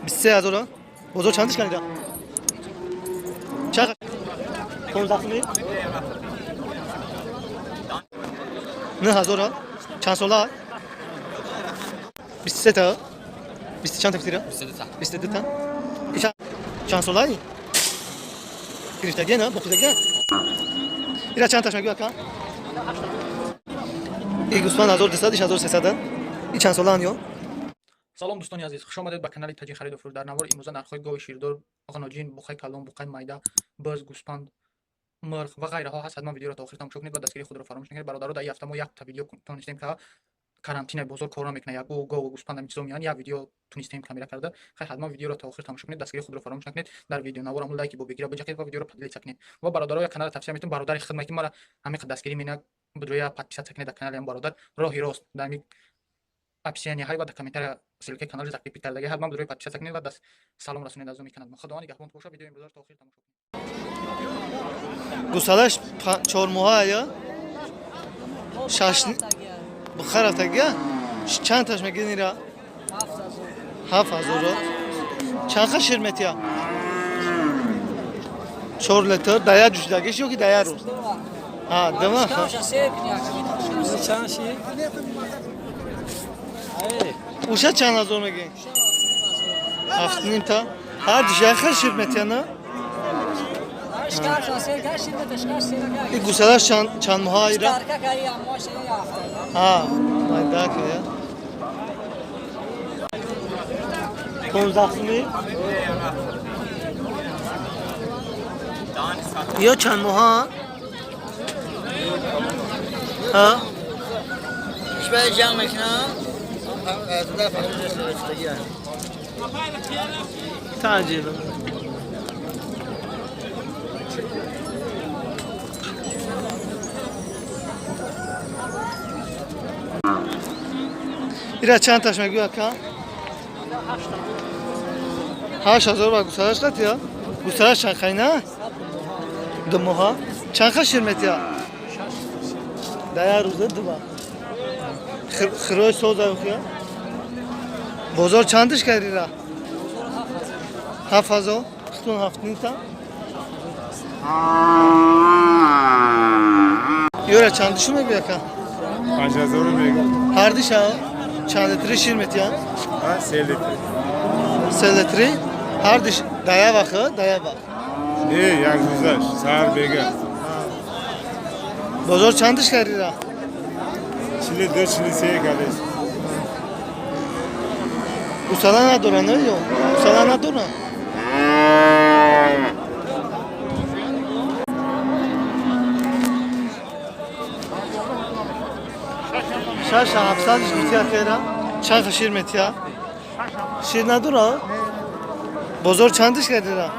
23 000. Бозор чандиш канида? Чанд? 15 сумӣ? 9 000. Чанд сола? 23 та? 20 чанд та? 22 та. Иша чанд солаи? Гирифтагия на? Боқидагия? Ира чанд таш мегӯ, ака? И гӯсфанд 1200, иш 1300. И чанд солаанд ё? Салом, дӯстони азиз, хуш омадед ба канали Таҷи хариду фурӯш. Дар навори имрӯза нархҳои гови ширдор, ғаноҷин, буқаи калон, буқаи майда, биз, гӯспанд, мирғ ва ғайраҳо ҳаст. Ҳатман видеоро то охир тамошо кунед ва дастгирии худро фаромӯш накунед. Бародаро, дар ин ҳафта мо якта видео тонистем, ка карантинаи бозор кор намекунад, яку гову гӯспанд ҳамин чизо меянд, як видео тунистем камера карда. Хай, ҳатман видеоро то охир тамошо кунед, дастгирии худро фаромӯш накунед. Дар видеонавор ҳамун лайки бобегира биҷақед ва видеоро поделиться кунед. Ва бародаро, як каналро тавсия метавон, бародари хидмат, ки мара ҳамин қадр дастгирӣ мена, бидроя подписаться кунед дар канали ҳам бародар, роҳи рост дар ҳамин описание ҳай ва дар комментария ссылкаи канали закрепить кардаги. Ҳатман бидрои подписаться кунед ва даст салом расонед аз номи канал. Худованд нигаҳбон боша. Видеои имрӯзаро то охир тамошо кунед. Гӯсалаш 4 моҳа ё? Шаш бухар рафтагия? Чанд таш мегирин ира? 7 000. Чанд ха шир метия? 4 литр дар як ҷӯшидагиш ё ки дар як рӯз? Ҳа, дума. Чанд шир? Уша чанд ҳазор мегирин? 7,5 та. Ҳар диш як хел шир метия, на? И гӯсалаш чанд моҳа ира? Ҳа, майдака я. 15 сумӣ? Ё чанд моҳа? Ҳа? Кишвар ҷанг мекунам, аз дар фашист. Таъҷил. Ира чанд таш мегӯ, ака? 8 000 ба гӯсалаш қатия? Гӯсалаш чанд хайна? 2 моҳа? Чанд ха шир метия? Дар як рӯза дуба. Хирои соза ухия? Бозор чандиш кардира? 7 000? Хутун 7,5 та? Ёра чандишу мегӯ, ака? 5 000 мегӯ. Ҳардиша чанд литри шир метиҳанд? Ҳа, 3 литр. 3 литри? Ҳардиш дар як вақт, дар як вақт? Не, як рӯзаш, саҳар бега. Бозор чандиш кардира? 42, 43 кардес. Гусала надоранд ё? Гусала надоранд? 6 700-иш гуфтия хера? Чанд ха шир метия? Шир надора? Бозор чандиш кардира?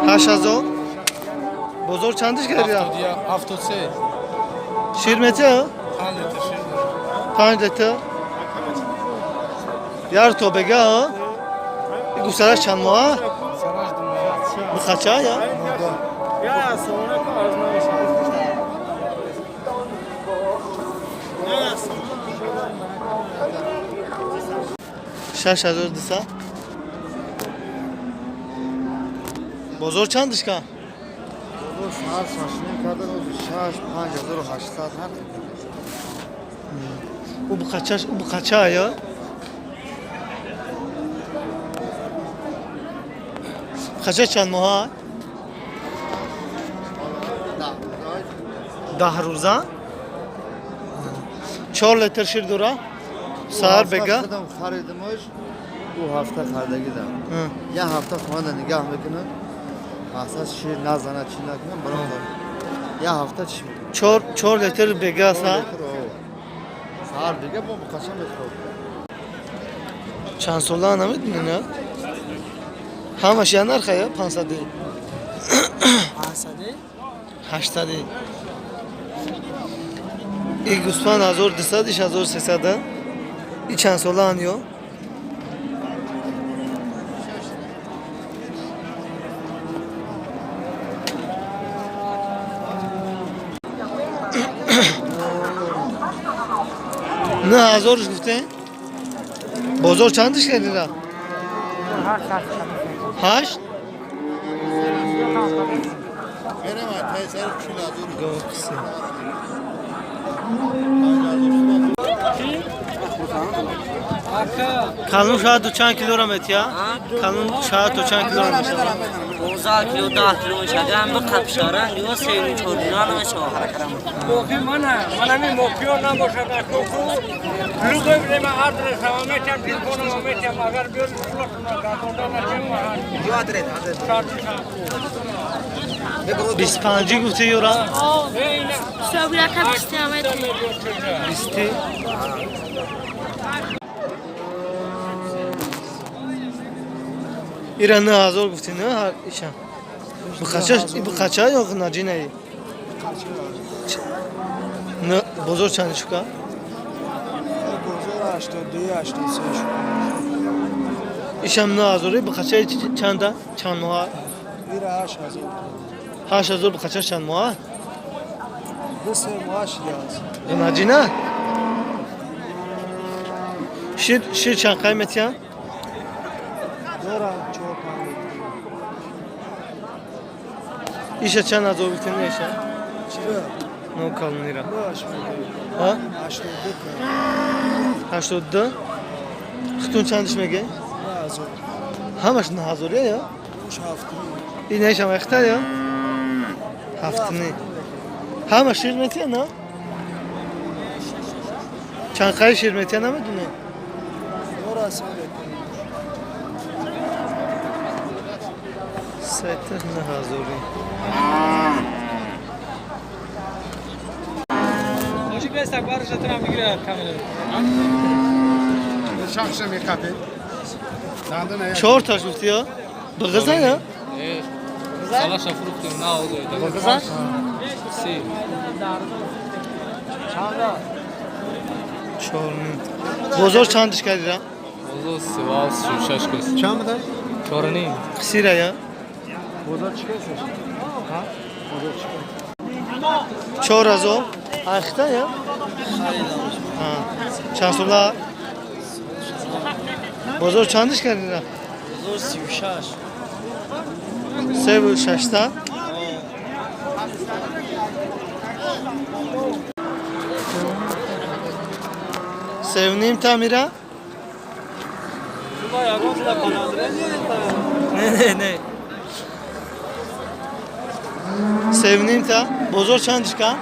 8 000? Бозор чандиш кардира? 73. Шир метия? 5 литр шир дорад. 5 литр? Яр то бега? Гусалаш чанд моҳа? Сараш 2 моҳ. Бухача я? Я сомона ку арз намешавад. 6200. Бозор чандиш ка? Бозор саҳар 6:30 кардан, ози шаш, 5800 ҳар. Ӯ бухачаш, ӯ бухача я? Бухача чанд моҳа? 10 рӯза? 4 литр шир дора? Саҳар бега? Худам харидимаш, ӯ ҳафта харидагидам. Як ҳафта хонада нигаҳ мекунам, мақсад шир назана, чӣ накунам, баром як ҳафта чӣ мекунам. 4 литр бега са? Саҳар бега мо бухача мехӯрем. Чанд сола намедонӣ, на? Ҳамаш я нарха я? 500-и? 500? 800-и. И гӯсфанд 1200, иш 1300. И чанд солаанд ё? 9000 гуфте? Бозор чандиш кардира? 8? Калон шояд ду чанд килограмм метия? Калон шояд то чанд килограмм мешавад? 15 кило, 10 кило мешавад. Агар ҳам қапшаранд, ё 3 4 кило намешавад. Боқи мана, манами мокиё набошад, акоку. Любой время адрес ама метиам, телефон ама метиам, агар биёр пулашона гардонда нашем. 25 гуфти юра? 20. Ира 9000 гуфти, не? Иша. Бухача ё наҷинаи? Не, бозор чанд шука? Бозор 82, 83 шука. Ишам 9000 бухача чанда? Чанд моҳ? Ира 8000. 8000 бухача чанд моҳ? 2-3 моҳ шудааст. Наҷина? Шир чанд қай метиҳанд? Дорам 4-5 литр. Иша чанд ҳазор гуфти, не иша? Чиро? Но калонира. Ҳа? 82. 82? Хутун чандиш меге? 9000. Ҳамаш 9000 я? Уш 7. Ин ишам эхта я? 7. Ҳама шир метиҳанд, на? Чанд қай шир метиҳанд, намедонӣ? Дора 3 литр. Сета 9000. Чор таш гуфти я? Бғиза я? Салаша фрукты на Бғиза? Си. Чор ним. Бозор чандиш кардира? Бозор 36 кес. Чанд буда? 4.5. Қисира я? Бозор чӣ кесаш? Ҳа? Бозор чӣ кес? 4000. Ахта я? Ҳа. Чанд сола? Бозор чандиш кардира? Бозор 36. 36. 3.5 та мира? Не, не, не. 3.5 та. Бозор чандиш ка?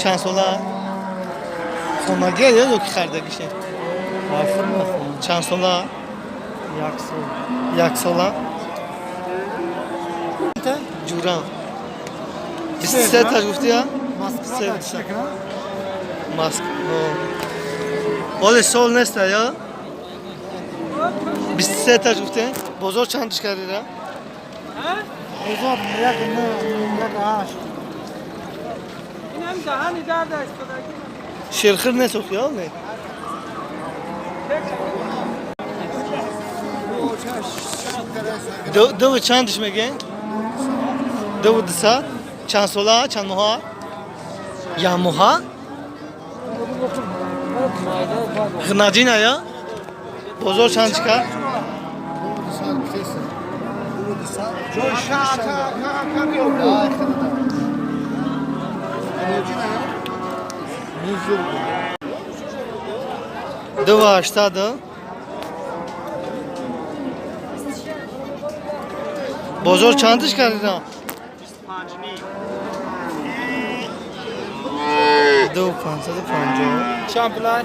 Чанд сола? Хонагия ё ки хардагише? Чанд сола? Як сол. Як сола? Ҷурам. 23 таш гуфти я? Маск. Оле сол неста я? 23 таш гуфте? Бозор чандиш кардира? Бозор 1 9, 1 8. Ширхир несохт я не? Ду чандиш мегӯен? 2.200. Чанд сола? Чанд моҳа? Як моҳа? Наҷина я? Бозор чанд чӣ кард? 2.80. Бозор чандиш кардида? 2.550. Чанд пулай?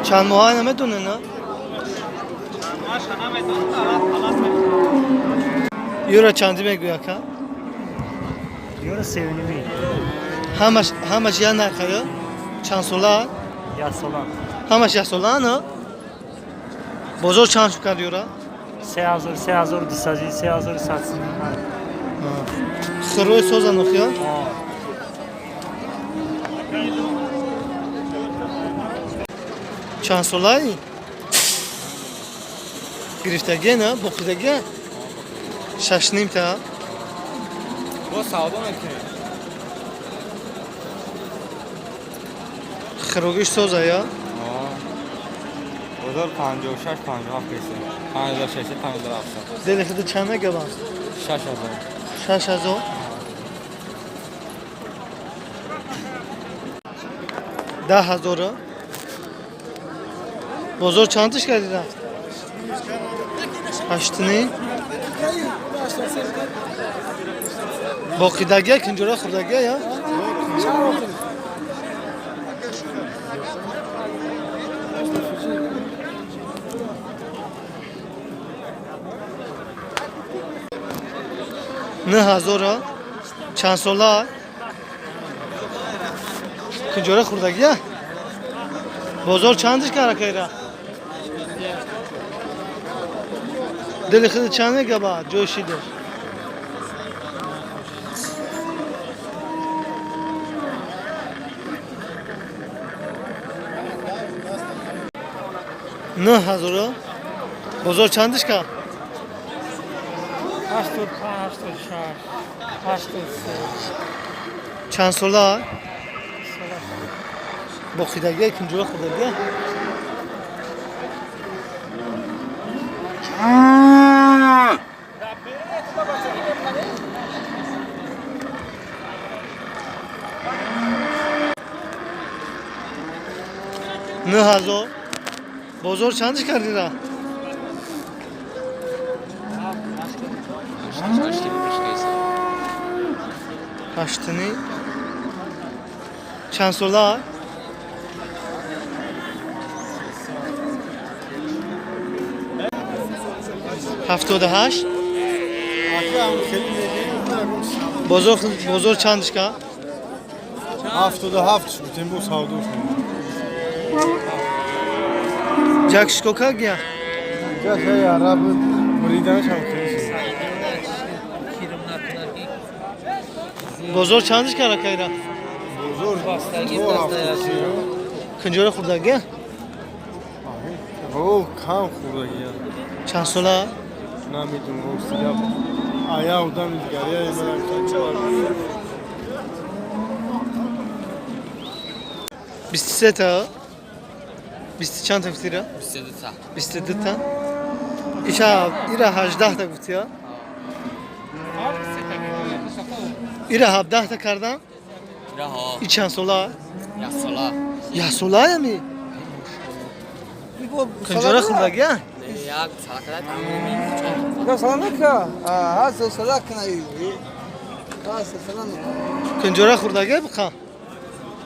Чанд моҳа намедонӣ, на? Юра чандӣ мегӯй, ака? Юра 3.5. Ҳамаш як нарха ё? Чанд сола? Як сола. Ҳамаш як сола, на? Бозор чанд шуд кард юра? 3000, 3200, 3100. Хиррои созан охия? Чанд солаи? Гирифтагия, на? Боқидагия? 6.5 та? Бо савдо мекунем. Хирогиш соза я? Бозор 56 57 кесе. 56 57. Дели худ чанд мегабам? 6000. 6000. 10,000. Бозор чандиш кардӣ рафт? 8.5. Боқидагия кинҷора хӯрдагия я? 9,000. Чанд сола? Кинҷора хӯрдагия? Бозор чандиш каракайра? Дили худ чанд мегаба ҷой шидаш? 9,000. Бозор чандиш кард? 85, 86, 83. Чанд сола? Боқидагия кинҷора хӯрдагия? 9,000. Бозор чандиш кардира? 8.5. Чанд сола? 78. Бозор чандиш кард? 77 гуфтем, бо савдо шуд. Ҷак шикока гия? Ҷак араб буриданаш ҳам хеле шуд. Бозор чандиш кара кайра? Бозор то 73. Кинҷора хӯрдагия? О, кам хӯрдагия. Чанд сола? Намедонам, рости гап. Ая одами дигария ман. 23 та? 20 чанд та гуфтира? 22 та. 22 та? Иша ира 18 та гуфтия? Ира 17 та кардан? Ира ҳо. И чанд сола? Як сола. Як сола ями? Кинҷора хӯрдагия? Як сола када тамом. На сола нака. А, сола кана. Кинҷора хӯрдагия биқа?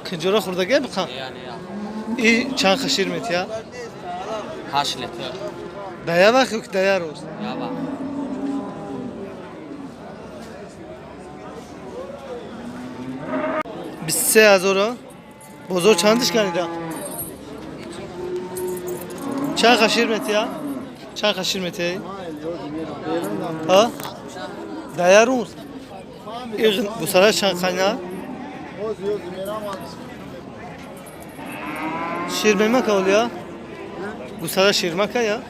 Кинҷора хӯрдагия биқа? Не, не. И чанд ха шир метия? 8 литр. Да я вақт ё ки да я рӯз? Я вақт. 23,000. Бозор чандиш карида? Чанд ха шир метия? Чанд ха шир метия? Ҳа? Да я рӯз? Гусара чанд қайна? Шир мемака олия? Гусара ширмака я?